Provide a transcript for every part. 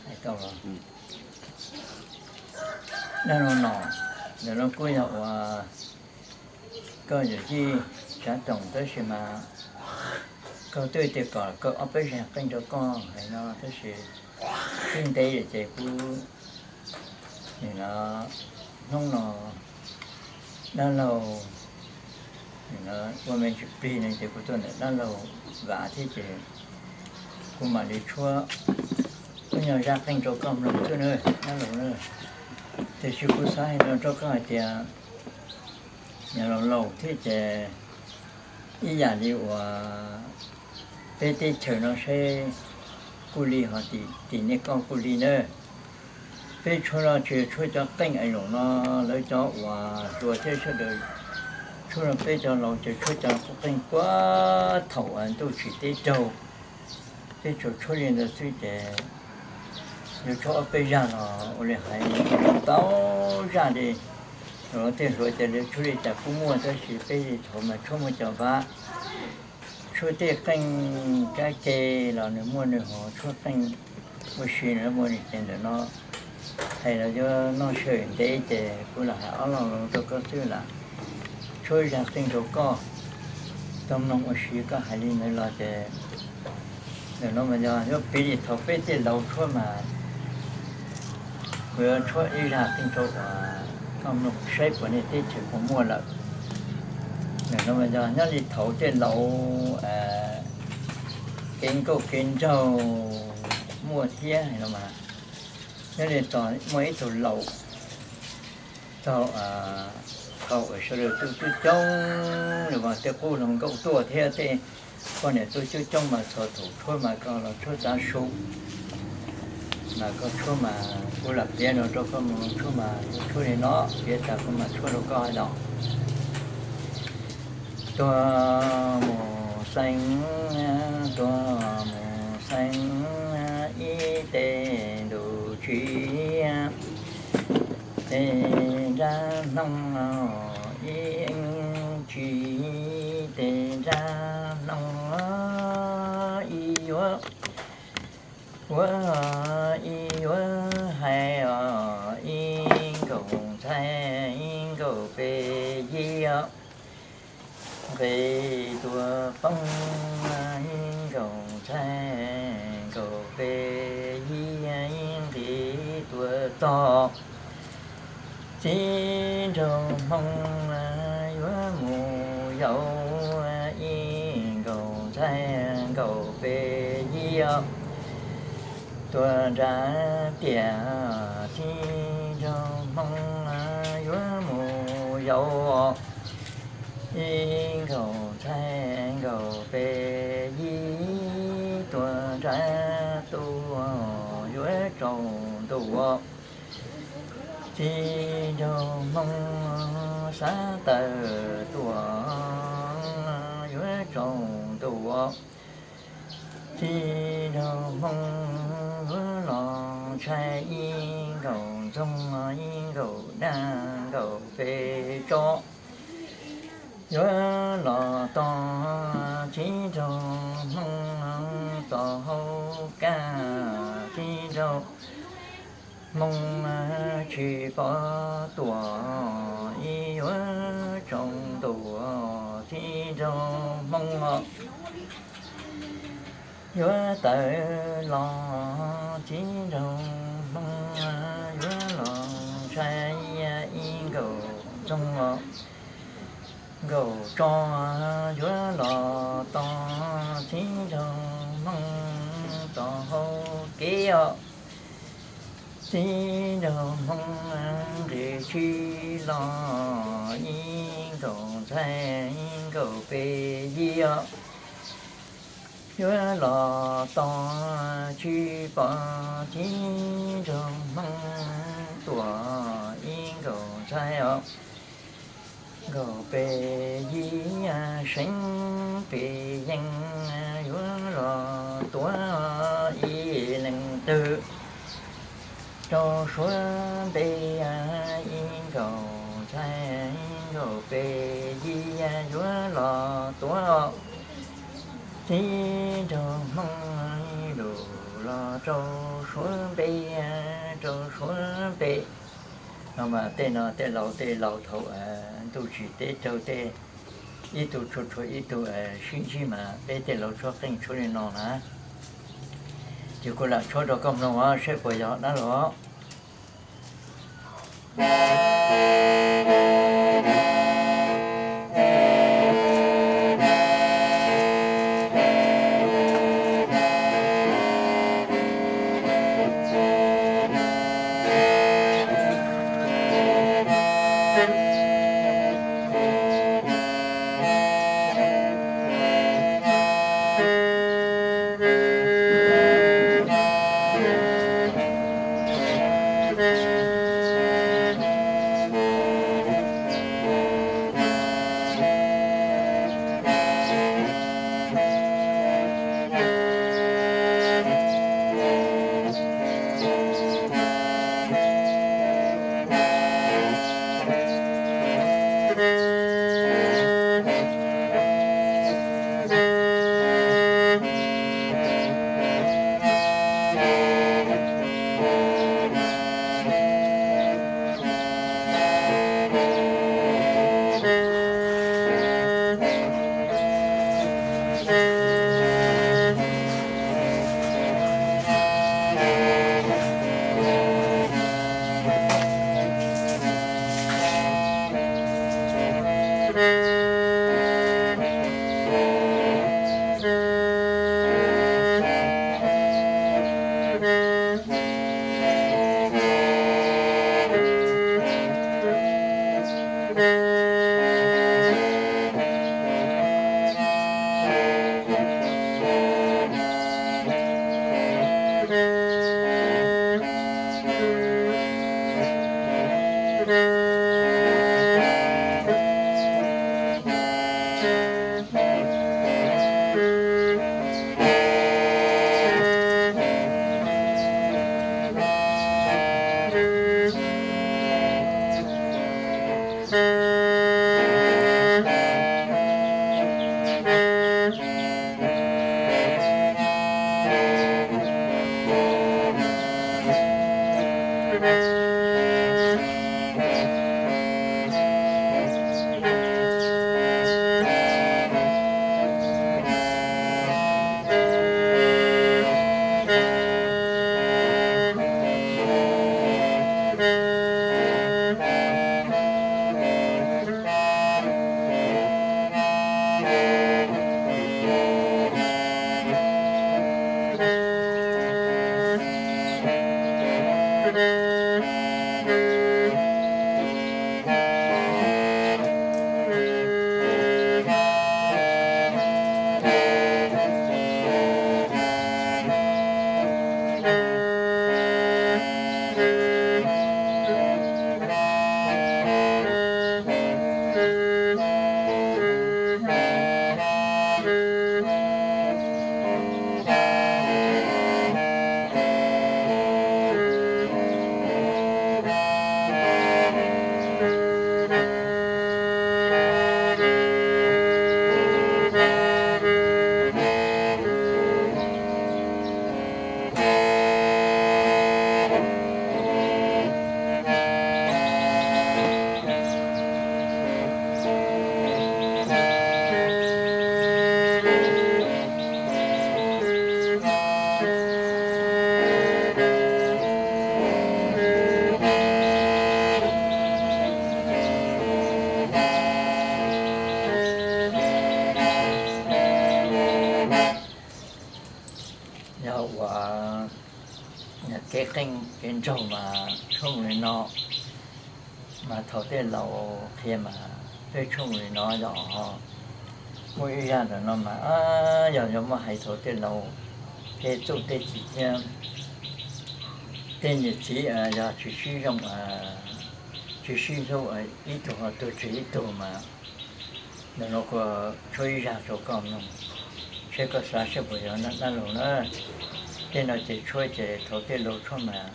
Hais tau los, dab laug Nom, ntawm no kuj yog uas koj yawm yij Tsav Toom, tab sis mas koj twb tias kom kaw ob peb zaj qeej rau koj hais no, tab sis twb ntev lawm ces kuv nim no hnub no dab laug ua me ntsis plig no ces kuv tuaj ntawm dab laug Vam thiab ces kuv mam li tshuab ib nyuag zaj qeej rau koj mloog xwb na dab laug na. Tiam sis kuv xav hais no rau koj hais tias, yog laus laus thiab ces ib yam li uas peb teb chaws no seb kuj li ho tim nej koj kuj li na. Peb tshuab no tsis tshuab cov qeej es loos no, lawv cov uas hluas thiab sawv daws tshuab no, peb cov laus ces tshuab cov qeej puag thaum uas ntuj tsim teb raug, peb tsuas tshuab li ntawd xwb ces yuav tshuab ob peb zaj los ua li hais ntau zaj li. Los tej hluas ces lawv tshuab li cas kuj muaj, tab sis peb li thaum mas tshuab muaj cov vab, tshuab tej qeej kab ke los nws muaj nws hov, tshuab qeej ua si nws muaj nws ces ntawm no hais los yuav noj sij hawm ntev ces kuv lam hais ob lo lus rau koj xwb lam tshuab zaj qeej rau koj tau mloog ua si. Koj hais li ntawd los ces ntawm no mas yog yuav piv li thaum peb tej laus tshuab mas kuv yuav tshuab ib zaj qeej rau uas koj mloog saib puas nej teb chaws puas muaj lawm. Ntawm no mas yog nyob li thaum tej laus kev nkauj kev nraug muaj thiab no mas, nyob li thaum muaj ib tug laus tau thaum uas sawv daws tuaj coob coob li mas tej qub hluas nkauj tuaj thiab tej poj niam tuaj coob coob mas txhua thaum tshuab mas koj los tshuab tav su mas koj tshuab mas kuv lam piav no rau koj mus tshuab mas yuav tshuab li no, piav tas kuv mam tshuab rau koj hais no. Tuag mus xeeb, tuag mus xeeb ib teg ntuj tsim, tej nrab hnub ib tsis, tej nrab hnub ib yuav, ua ib yuav hais os, ib nkaus ntxhais ib nkaus peb yig os. Nqe tuaj poob ib nkaus ntxhais nkaus peb yig, ib nqe tuaj txog txiv nraug Hmoob yuav mus yau, ib nkaus ntxhais nkaus peb yig os. Tuaj nrab tiam txiv nraug Hmoob yuav mus yau, ib nkaus ntxhais nkaus peb yig. Tuaj nrab tuaj yuav tsaus ntuj, txiv nraug Hmoob xav tawm tuaj yuav tsaus ntuj, txiv nraug Hmoob yuav los ntshai, ib nkaus ntxoog ib nkaus daj nkaus peb tso. Yuav los tos txiv nraug Hmoob txo hauv kab, txiv nraug Hmoob tsis pom tuaj, ib yuav tsaus ntuj txiv nraug Hmoob yuav tawm los, txiv nraug Hmoob yuav los ntshai, ib nkaus ntxoog nkaus tso. Yuav los tos txiv nraug Hmoob txo hauv kev os, txiv nraug Hmoob nqis tsis los, ib nkaus ntxhais ib nkaus peb yig os. Yuav los tos tsis pom txiv nraug Hmoob tuaj, ib nkaus ntxhais os nkaus peb yig, seev peb yeej yuav los tuav ib leeg twg rau suav npe, ib nkaus ntxhais ib nkaus peb yig yuav los tuav txiv nraug Hmoob ib lus Rau suav npe, rau suav npe. No mas tej no tej laus tej laus thaum ntuj tsim teb raug tej, ib tug tshua tshua ib tug sib ntsib mas peb tej laus tshuab qeej tshuab li no na. Ces kuv lam tshuab rau koj mloog os, saib puas yog dab laug. Yog ua kev qeej kev nraug mas tshuab li no, mas thaum tej laus qhia mas peb tshuab li no yog. Muaj ib zaj ntawm no mas yog yog muab hais thaum tej laus, tej txuj tej ci thiab tej niam txiv yog tsis sib zoo, tsis sib hlub, ib tug ho tuag tseg ib tug mas, ntawm no kuv tshuab ib zaj rau koj mloog, seb koj xav seb puas yog dab laug na. Tej no ces tshuab ces thaum tej laus tshuab mas,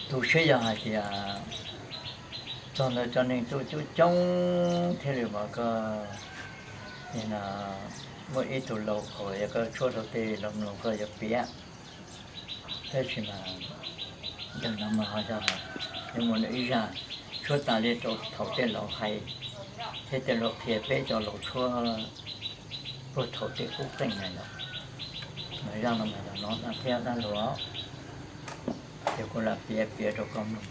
tu siab yog hais tias txog ntawd cov neeg tuaj coob coob thiaj li mas koj, muaj ib tug laus khaum yog koj tshuab rau tej laus mloog koj yuav piav. Tab sis mas ntawm no mas ho yog yuav mus ib zaj tshuab tas li rau thaum tej laus hais thiab tej laus qhia peb cov laus tshuab puag thaum tej qub qeej na yom. Mas zaj no mas yog no dab thiab dab hluas, ces kuv lam piav piav rau koj mloog,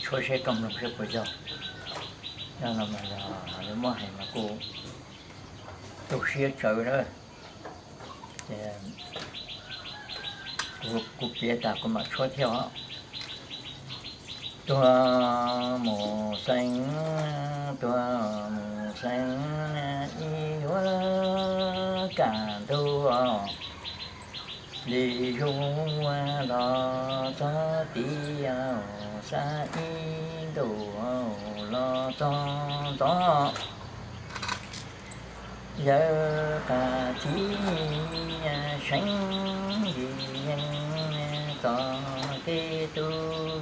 tshuab seb koj mloog seb puas yog. Zaj no mas yog yuav muab hais mas kuj tu siab tsawv na. Ces kuv piav tas kuv mam tshuab thiab os. Tuag mus xeeb, tuag mus xeeb ib yuav kaj ntug li zus los txog tid, xa ib ntus los txog ntxov. Yawg Qas Txib seev li yeej txog kev tu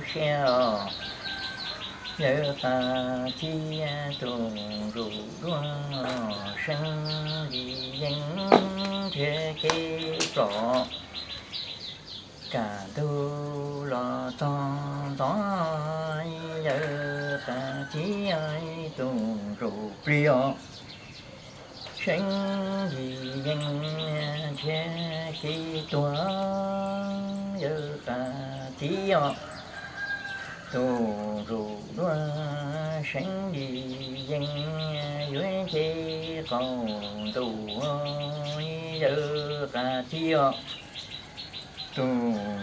siab os. Yawg Qas Txib tus ntsuj duab seev li yeej nrhiav kev plom kaj ntug los txog ntxov. Yawg Qas Txib tus ntsuj plig os, seev li yeej nrhiav kev tuag. Yawg Qas Txib os, tus ntsuj duab seev li yeej yuav nce qaum ntuj. Yawg Qas Txib os, tus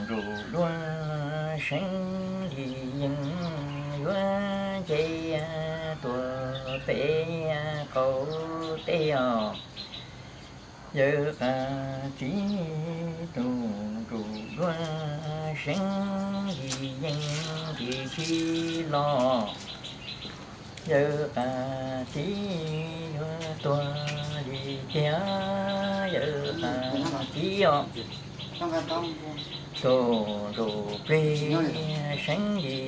ntsuj duab seev li yeej yuav nce tuag pem qaum teb os. Yawg Qas Txib tus ntsuj duab seev li yeej nce tsis los. Yawg Qas Txib yuav tuag li tiag. Yawg Qas Txib os, tus ntsuj plig seev li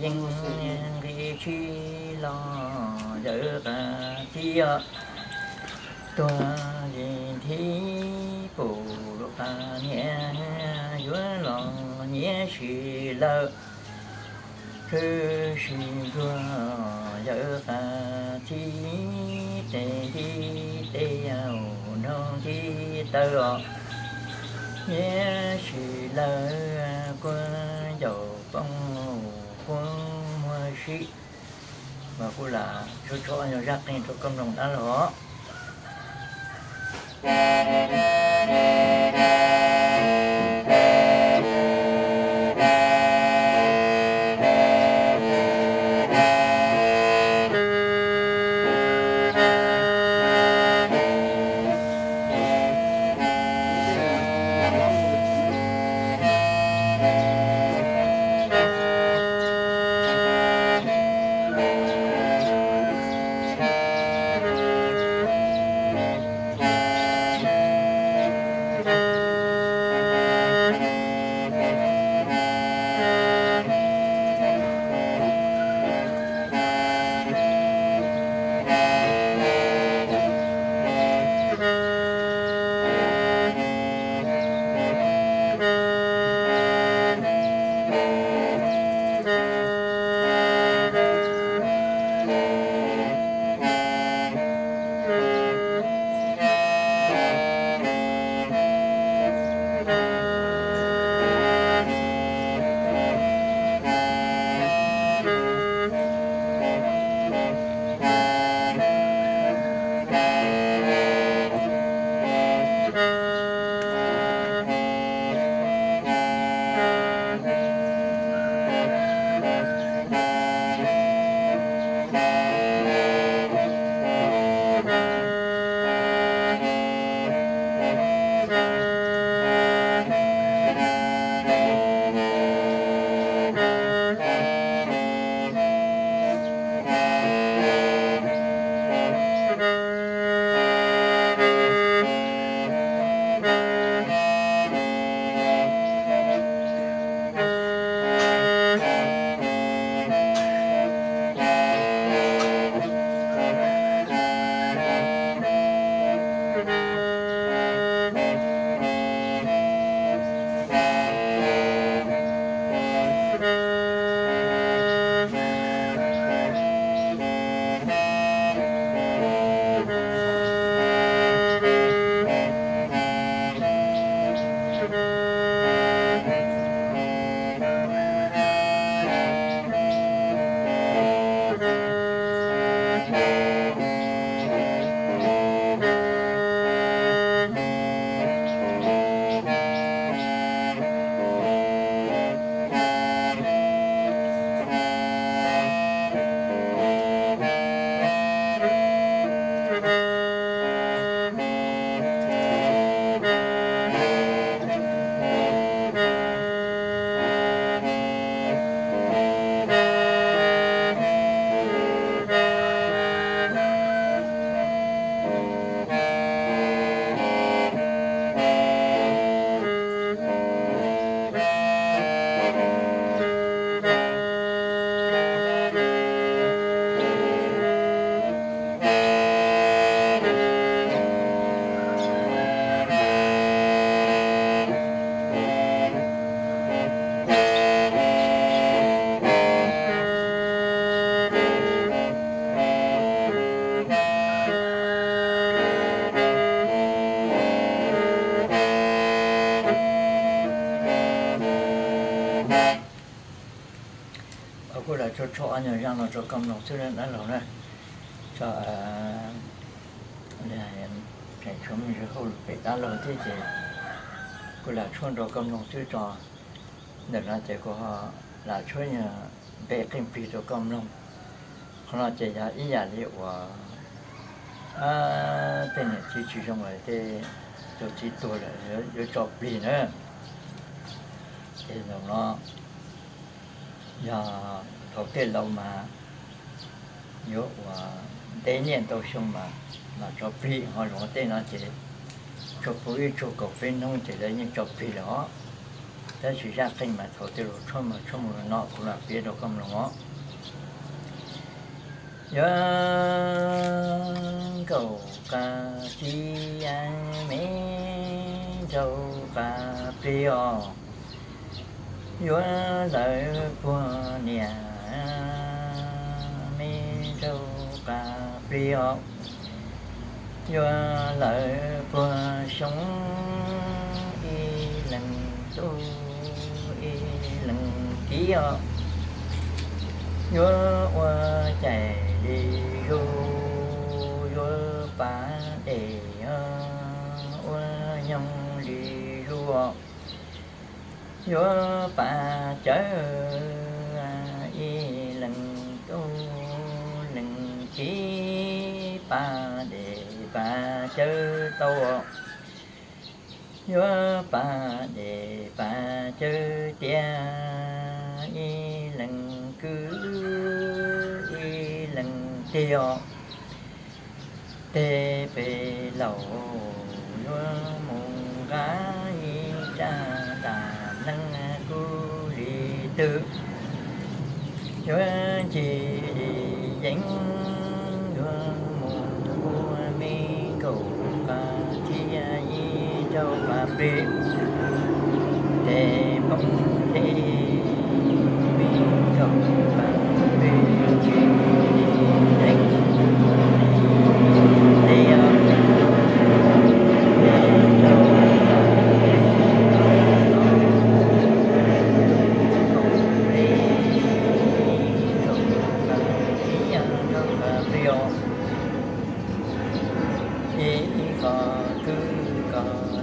yeej nce tsis los. Yawg Qas Txib os, tuag li nthi pum lub qab niam, yuav los nyiam sis lawm. Txawm sis ntsuag, Yawg Qas Txib tes ntiv tes nrog ntiv taw os, nyiam sis lawm. Kuv ncaus poob, kuv muag sib, mas kuv lam tshuab tshuab zaj qeej rau koj mloog dab los. Tshuab tshuab ob nyuag zaj no rau koj mloog xwb dab laug na. Tseem tshuav me ntsis hauj lwm pem dab laug thiab ces kuv lam tshuab rau koj mloog xwb tso. Ntawm no ces kuv lam tshuab nyuag npe qeej plig rau koj mloog. Qhov no ces yog ib yam li uas tej niam txiv tsis zoo lawm, tej tus txiv tuag lawm yuav tso plig na. Ces zaum no yog thaum tej laus mas yuav ua ntev niaj ntau xyoo mas mam tso plig, ho zaum tej no ces tsuas pw ib tsug kaum peb hnub ces lawv yeej tso plig lawm os. Tab sis zaj qeej mas thaum tej laus tshuab mas tshuab mus no kuv lam piav rau koj mloog os. Yuav nkaum qas txiv me nraug qas plig os, yuav lawv puag niam me nraug qas plig os, yuav lawv puag xyoo ib leeg tub ib leeg kiv os, yuav ua caij li zuj, yuav pab dej ua nyoog li zuj, yuav pab cawv ib leeg tub leeg kiv, pab dej pab cawv tau, yuav pab dej pab cawv tiav ib leeg kwv ib leeg tij os. Tej peb laus yuav mus nqa ib rab ntaj neeb kub li twg, yuav ncig li yeeb, yuav mus ua me nkaum qas txiv ib nraug qas plig, tej npoo zeb me nkaum qas plig tsis li neeb li os, me nkaum qas plig nkaum li nkaum qas txiv nraug qas plig os. Ib qho kwv qho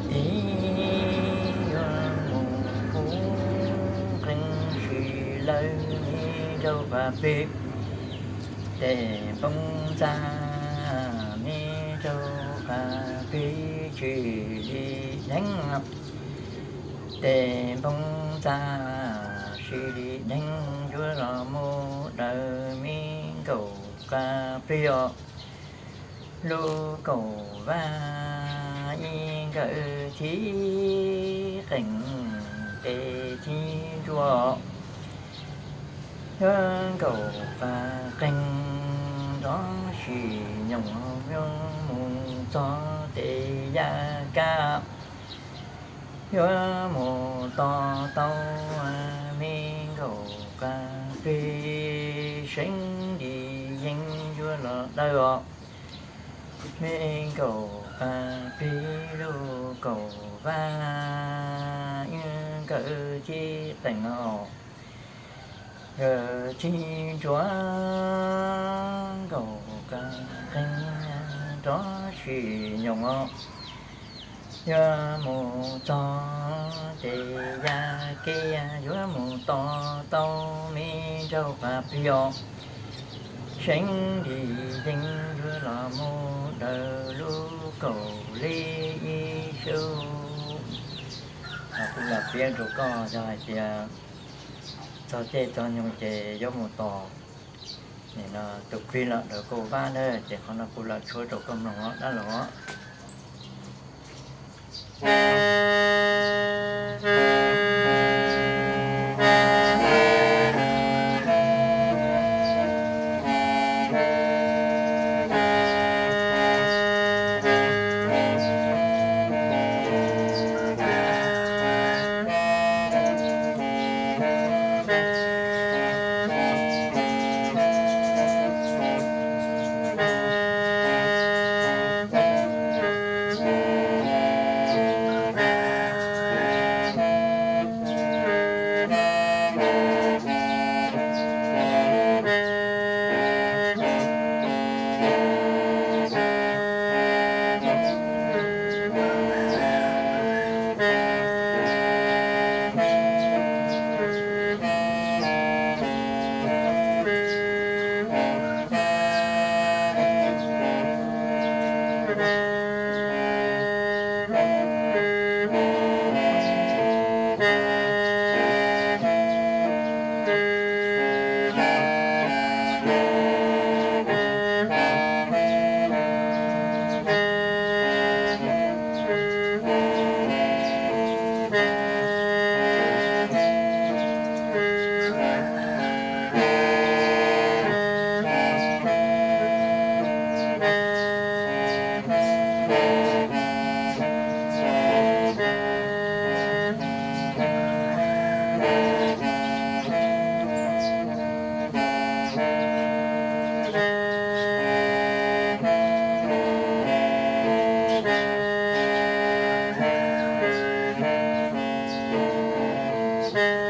tij yuav mus pub qeej sim lawv me nraug qas plig, tej npoo ntxa me nraug qas plig tsis li neeb, tej npoo ntxa tsis li neeb yuav los mus daws me nkaum qas plig os. Lub kaum vaj ib nkawm txij qeej tes txij ntsuab, yuav nkaum qas qeej nrov sim nyoos yuav mus txog tes yaj kab, yuav mus tos tau me nkaum qas plig seeb li yeeb yuav los daws os. Me nkaum qas plig lub kaum vaj ib nkawm txij qeej os, nkawm txij ntsuab, nkaum qas qeej nrov sim nyoos os. Yuav mus txog tes yaj kab yuav mus tos tau me nraug qas plig os. Seeb li yeeb yuav los mus daws lub kaum li ib sub. Kuv lam piav rau koj yog hais tias txog caij txog nyoog ces yuav mus tos tus plig los daws kaum vaj na, ces qhov no kuv lam tshuab rau koj mloog os dab laug os. Ces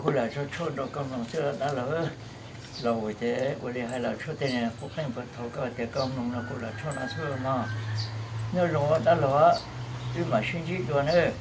kuv lam tso tshuaj rau koj mloog xwb dab laug. Los ces ua li hais los tshuaj tej no kuv qeej puag thaum koj tias koj mloog no kuv lam tshuaj no xwb no. Nyob zoo dab laug, wb mam sib ntsib dua nawb.